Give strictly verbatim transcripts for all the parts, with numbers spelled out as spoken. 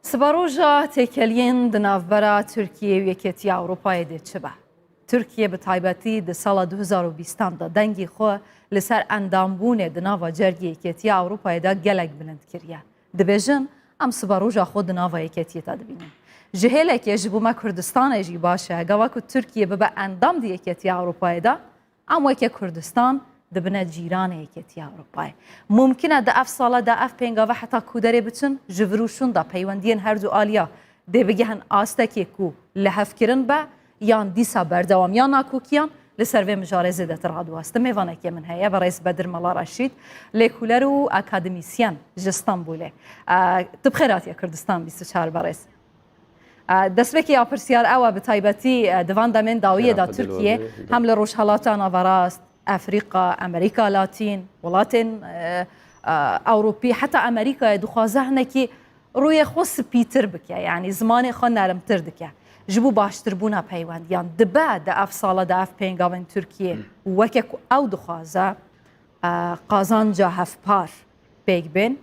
Siberoja têkeliyên di navbera Tirkiyê û Yeketiya Ewropayê de çi be? Tirkiye bi taybetî di sala du hezar û bîstan de dengê xwe li ser endambûnê di nava cergê Yeketiya Ewropayê de gelek bilind kiriye. Dibêjin, em siberoja xwe di nava yeketiyê de dibînin. Ji hêlekê ji bo me Kurdistanê jî baş e, gava ku Tirkiye bibe endam di Yeketiya Ewropayê de, em weke Kurdistan dibine cîranê Yeketiya Ewropayê. Mumkin e di ev sala de ev pêngave heta ku derê biçin, ji vir û şûn de peywendiyên her du aliya dê bigihin astekê ku lihevkirin be, yan dîsa berdewamiya nakokiyan li ser vê mijarê zêdetir radiweste. Mêvanekê min heye, berêz Bedir Mela Reşîd, lêkoler û akademîsyen ji Stenbolê. E, tu bi xêr hatiye Kurdistan bîst û çar berêz. E, destpêkê ya pirsyar ew e, bi taybetî, e, di van demên dawiyê de Tirkiye hem li Rojhelata Naverast, Efrîka, Amerîka Latîn, welatên, e, e, Ewropî, heta Amerîkayê dixwaze hinekî rûyê xwe spîtir bike, yanî zimanê xwe nermtir dike. Ji bo baştirbûna peywendiyan dibe di ev sala de ev pêngavên Tirkiye weke ku ew dixwaze, e, qazanca hevpar pêk bên.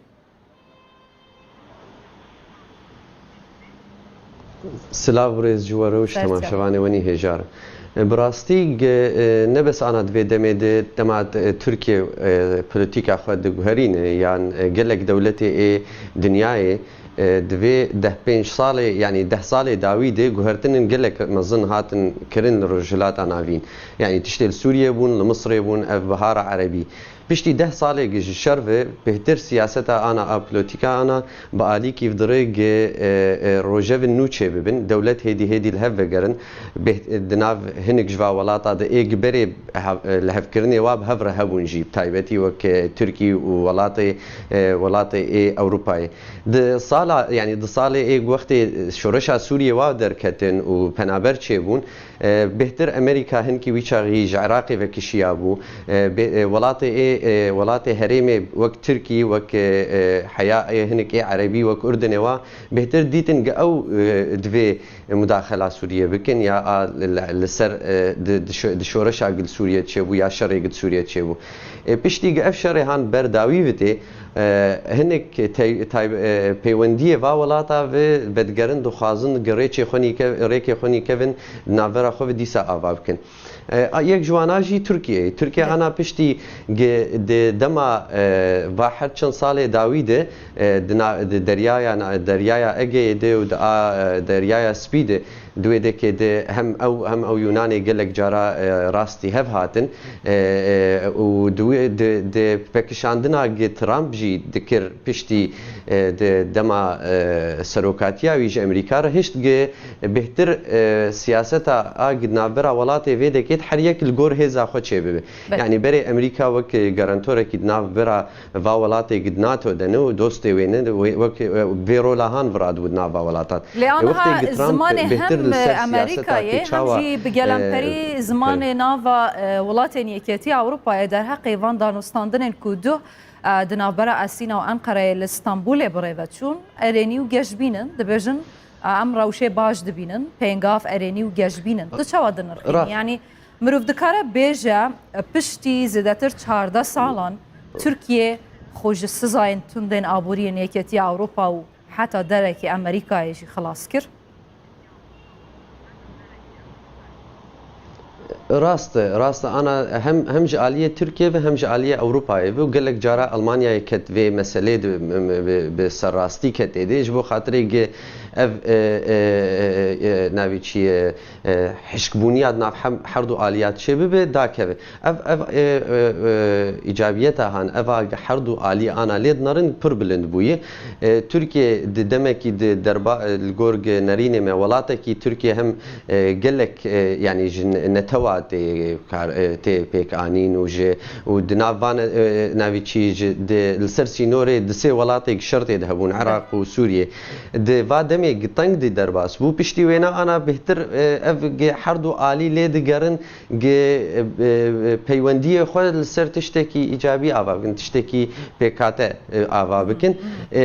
Silav birêz ji we re û ji temaşevanê wenî hêjar. E, bi rastî ge-, e, ne bes ana di vê demê de dema, e, Tirkiye, e, polîtîka xwe diguherîne yan, e, gelek dewletê ê dinyayê, e, di vê deh pênc salê, yanî deh salê dawî de guhertinên gelek mezin hatin kirin li Rojhilata Navîn. Yanî tiştê li Sûriyê bûn, li Misirê bûn, ev bihara erebî. Piştî deh salê gi ji şer ve bêhtir siyaseta ana a polotîka ana bi alîkî dirê gi, e, e, rojevin nû çêbibin, dewlet hêdî hêdî li hev vegerin, bêht-, di nav hinek ji va welata de ê gi berê hev-, e, lihevkirinê wa bi hev re hebûn jî, bi taybetî wek, e, Tirkî û welatê, e, welatê ê Ewropayê. Di sala, yanî di salê ê wextê şoreşa Sûriyê wa derketin û penaber çêbûn, E, bêhtir Amerîka hinkî wî çaxî ji Iraqê ve kişiyabû. E, bê-, e, welatê ê, e, welatê herêmê wek Tirkî, wek, e, e, heya ê hinek ê Erebî, wek Urdunê wa bêhtir dîtin gi ew, e, divê mudaxela Sûriyê bikin ya a li, li ser, e, di, di şo-, di şoreşa gi li Sûriyê çêbû ya şerê gi di Sûriyê çêbû. E, piştî gi ev şerê han ber dawî vitê, E, hinek tey-, tay-, e, peywendiyê va welata ve vedigerin, dixwazin gi rêçê xwe nîke-, rêkê xwe nîkevin, di navbera xwe ve dîsa ava bikin. E, a, yek ji wana jî Tirkiye ye. Tirkiye ana piştî gi-, di dema, e, va her çend salê dawî de, e, di na-, di deryaya na-, deryaya Egeyê de û di a, e, deryaya Spî de, Di wê dekê de hem ew hem ew Yûnanê gelek cara, e, rastî hev hatin, e, e, û di wê, di, di pekişandina gi Trump jî dikir piştî, e, di dema, e, serokatiya wî ji Amerîka re hişt gi bêhtir, e, siyaseta a gi navbera welatê vê dekê her yek li gor hêza xwe çêbibe. Belê. Yanî berê Amerîka wek garantorekî di navbera va welatê gi NATO de ne û dostê wê ne, wê, wek, e, vê rola han viradibû di nav va welatan. Lê E, wextê aniha gi Trump zimanê bêhtir hem li ser Amerîkayê, siyaseta hem çawa, jî bi gelemperî e, zimanê nava, e, welatên Yeketiya Ewropayê derheqê van danûstandinên ku duh, e, di navbera Esîna û Enqereyê li Stenbolê bi rê ve çûn, erênî û geşbîn in, dibêjin, e, em rewşê baş dibînin, pêngav erênî û geşbîn in. Tu çawa dinirxînî? Ra- Yanî, Mirov dikare bêje, piştî zêdetir çardeh salan Tirkiye xwe ji sizayên tundên aboriyên Yeketiya Ewropa û heta derekê Amerîkayê jî xilas kir? Rast e, rast e. Ana hem, hem ji aliyê Tirkiye ve hem ji aliyê Ewropayê ve û gelek cara Almanyayê ket vê meselê de bi, bi, bi serrastî ket êdî. Ji bo xatirê gi ev, e, e, e, e, navê çi ye, e, hişkbûniya di nav hem, her du aliya çêbibe, dakeve. Ev, ev, e, e, e, îcabiyeta han, eva her du alî ana lê dinerin pir bilind bûye. E, Tirkiye di demekî di derba, e, li gor gi nerînê me welatekî Tirkiye hem, e, gelek, e, yanî ji ne-, netewa tê kar, e, tê pêk anîn û ji, û di nav van, e, navî çî ji di, li ser sînorê di sê welatê gi şer tê de hebûn, Iraq û Sûriye. Di va demê gi teng dî derbas bû. Piştî wêna ana bêhtir, e, ev gi her du alî lê digerin gi, e, e, peywendiyê xwe li ser tiştekî îcabî ava bikin, tiştekî pêkate, e, ava bikin. E,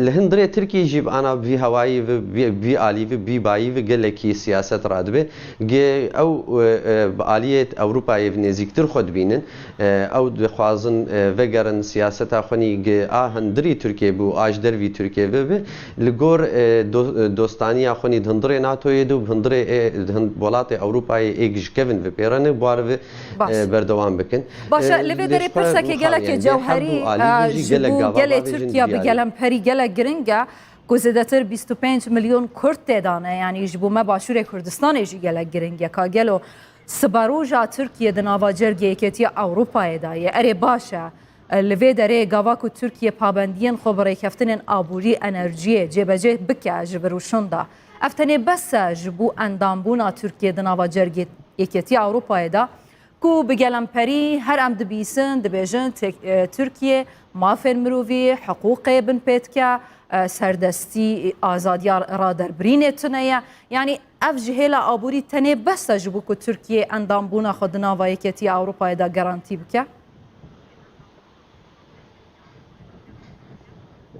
li hundirê Tirkiyê jî bi ana vî hewayî ve, vî, vî alî ve, vî bayî ve gelekî siyaset radibe. Gi ew, e, e, Bi aliyê Ewropayê ve nêzîktir xwe dibînin. E, ew dixwazin, e, vegerin siyaseta xwe nî gi a hundirî Tirkiyê bi û a ji dervî Tirkiyê ve bi. Li gor, e, do-, e, dostaniya xwe nî di hundirê NATOyê de û bi hundirê ê, di hin-, welatê Ewropayê ê gi ji kevin ve pêre ne, bi wan ve, Baş. e, berdewam bikin. Baş e, e, li vê lê derê ji xwe pirsekê rûxan, gelekê yanî, bê her cewherî, du alî e, jî ji gelek bo gava gelê bavêjin Tirkiye bi diyar e. Gelemperî gelek giring e. Ku zêdetir bîst û pênc milyon Kurd tê de ne, yanî ji bo me Başûrê Kurdistanê jî gelek giring e. Ka gelo siberoja Tirkiye di nava cergê Yeketiya Ewropayê de ye? Erê, baş e. Li vê derê gava ku Tirkiye pabendiyên xwe bi rêkeftinên aborî, enerjiyê cêbecê bike ji vir û şûn de, ev tenê bes e ji bo endambûna Tirkiye di nava cergê Yeketiya Ewropayê de? Ku bi gelemperî her em dibîsin, dibêjin, Tek-, e, Tirkiye mafên mirovî, hiqûqê binpêt dike, e, serdestî, azadiya raderbirînê tune ye. Yanî ev ji hêla aborî tenê bes e ji bo ku Tirkiye endambûna xwe di nava Yeketiya Ewropayê de garantî bike?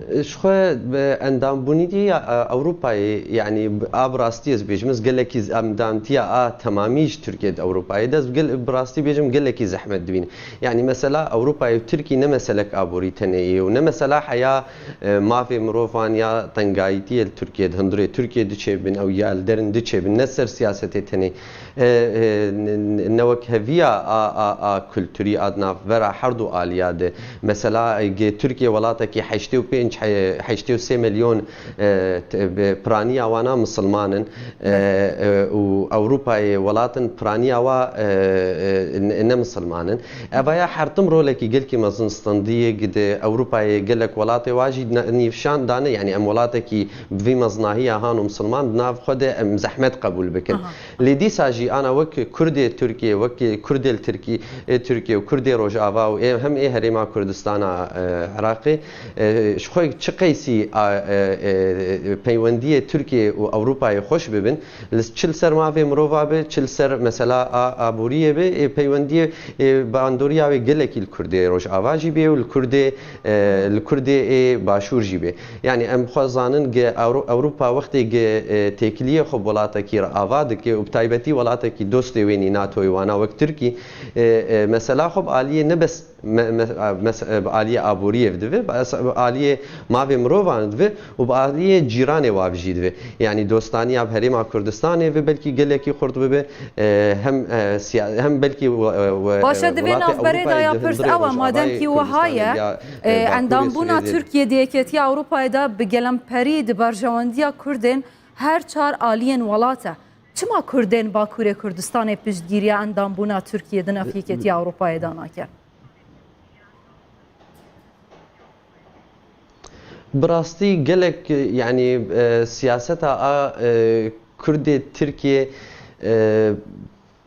Ji xwe bi endambûnî ya, e, Ewropayê, yanî bi, a bi rastî ez bêjim, ez gelekî z-, endamtiya a temamî ji Tirkiye di Ewropayê de, ez gel-, bi rastî bêjim gelekî zehmet dibînim. Yanî mesela Ewropayê û Tirkî ne meselek aborî tenê ye û ne mesela heya, e, mafê mirovan ya tengayîtiyê li Tirkiye di hundirê Tirkiye diçêbin ew ya li derin diçêbin, ne ser siyasetê tenê. E, e, n-, n-, newekheviya a, a, a kulturî a di navbera her du aliya de. Mesela, e, ge Tirkiye welatekî heştê û pênc, he-, heştê û sê milyon, e, te-, be-, piraniya wana misilman in, e, e, û Ewropayê welatin piraniya wa, e, e, ne, ne misilman in. Evaya her tim rolekî gelkî mezin standiye gide Ewropayê gelek welatê wa jî ne-, nîvşan dane, yanî em welatekî bi vî meznahiya han û misilman di nav xwe de em zehmet qebûl bikin. Aha. Lê dîsa jî ana wek Kurdê Tirkiye, wek Kurdê li Tirkî-, ê Tirkiye û Kurdê Rojava û ê, hem ê Herêma Kurdistana, e, Iraqê, e, ji xwe çi qeysî a, e, e, peywendiyê Tirkiye û Ewropayê xweş bibin, li, çi li ser mavê mirova be, çi li ser mesela a, aboriyê be, ê peywendiyê, ê bandoriya wê gelekî li Kurdê Rojava jî bê û li Kurdê, e, li Kurdê ê Başûr jî bê. Yanî em xwe zanin ge Ewro-, Ewropa wextê ge, e, têkiliyê xwe bi welatekî re ava dike û bi taybetî welatekî dostê wê nî NATOyê wana wek Tirkî, e, e, mesela xwe bi aliyê ne bes me-, me-, mes-, e, bi aliyê aboriyê ve dive, bi es-, bi aliyê mavê mirovan dive û bi aliyê cîranê wa ve jî dive. Yanî dostaniya bi Herêma Kurdistanê ve belkî gelekî xurt bibe, e, hem, e, siya-, hem belkî we-, e, we-, Baş e, e, di vê welatê navberê de Ewropayê ya di pirs hundirê ew e, Rojavayê madem kî wiha Kurdistanê ye, ya, e, e, Bakurê endambûna Sûriyê de. Tirkiye di Yeketiya Ewropayê de bi gelemperî di berjewendiya Kurdên her çar aliyên welat e. Çima Kurdên Bakurê Kurdistanê piştgiriya endambûna Tirkiye di nav Yeketiya Ewropayê de nake? Bi rastî gelek, yanî, e, siyaseta a, e, Kurdê Tirkiye, e,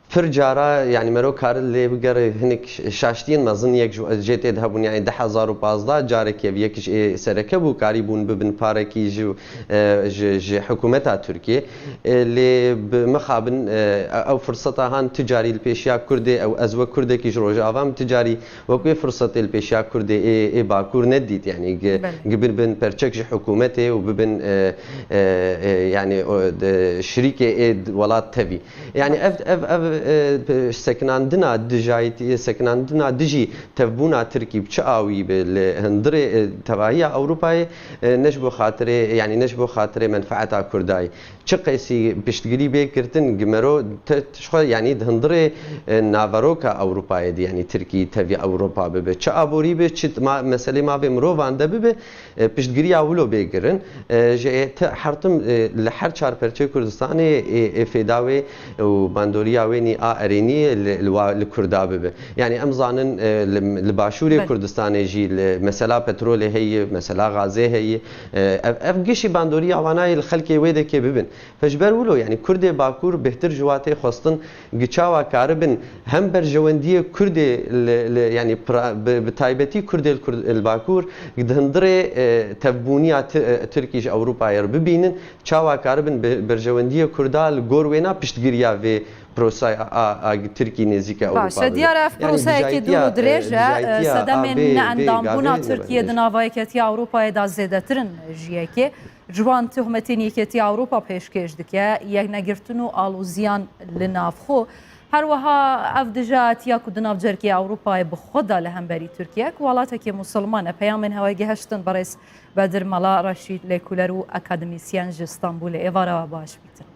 pir cara, yanî, mero kare lê bigere hinek ş-, şaştiyên mezin yek ji, jê tê de hebûn, yanî, du hezar û pazdeh carekê ev yek ji ê sereke bû, karîbûn bibin parekî ji, e, ji, ji hikûmeta Tirkiye. E, lê bi mixabin, e, ew firseta han ti carî li pêşiya Kurdê, ew ez wek Kurdekî ji Rojava min ti carî wek wê firsetê li pêşiya Kurdê ê, ê Bakur nedît, yanî gi-, Belê. gi bibin perçek ji hikûmetê û bibin, e, e, e, yanî o, de, şirîkê ê d-, welat tevî. Yanî ev, ev, ev, e, p-, sekinandina dijayîtî, sekinandina dijî tevbûna Tirkî bi çi awî bi li hundirê, e, tevahiya Ewropayê, e, ne ji bo xatirê, yanî ne ji bo xatirê menfaeta Kurdayê. Çi qeysî piştgirî bê girtin, gimero te, ji xwe, yanî di hundirê, e, naveroka Ewropayê de, yanî Tirkî tevî Ewropa bibe. Çi aborî be, çi ma-, meselê mavê mirovan de bibe, e, piştgiriya wilo bê girin. E, ji ê te, her tim, e, li her çar perçê Kurdistanê, e, e, fêda wê û bandoriya wê nî a erênî li, li wa, li Kurda bibe. Yanî em zanin, e, li, li Başûrê Belê. Kurdistanê jî li mesela petrolê heye, mesela gazê heye. E, ev, ev gişî bandoriya wana yê li xelkê wê dekê bibin. Fe ji ber wilo, yanî Kurdê Bakur bêhtir ji wa tê xwestin, gi çawa karibin hem berjewendiyê Kurdê li, li, yanî pra-, bi, bi taybetî Kurdê li Kurd-, li Bakur di hundirê, e, tevbûniya Ti-, e, Tirkî ji Ewropayê re bibînin, çawa karibin bi, berjewendiyê Kurda li gor wêna piştgiriya vê prosaya a, a, a Tirkî nêzîke Ewropa Baş e, bibe. Diyar e, ev Yanî proseyekî dûr dijayîtiya, û e, dirêj e, dijayîtiya sedemên a bê, bê neendambûna gavê Tirkiye di nebendeş. Nava Yeketiya Ewropayê de zêdetir in ji yekê. Ji wan tohmetên Yeketiya Ewropa pêşkêş dike, yeknegirtin û aloziyan li nav xwe. Her wiha ev dijatiya ku di navcerkê Ewropayê bi xwe de li hemberî Tirkiyek, welatekî musulman e, peyamên hewe gihiştin berêz Bedir Mela Reşîd, lêkoler û akademîsyen ji Stenbolê. Êvara we baş bîtin.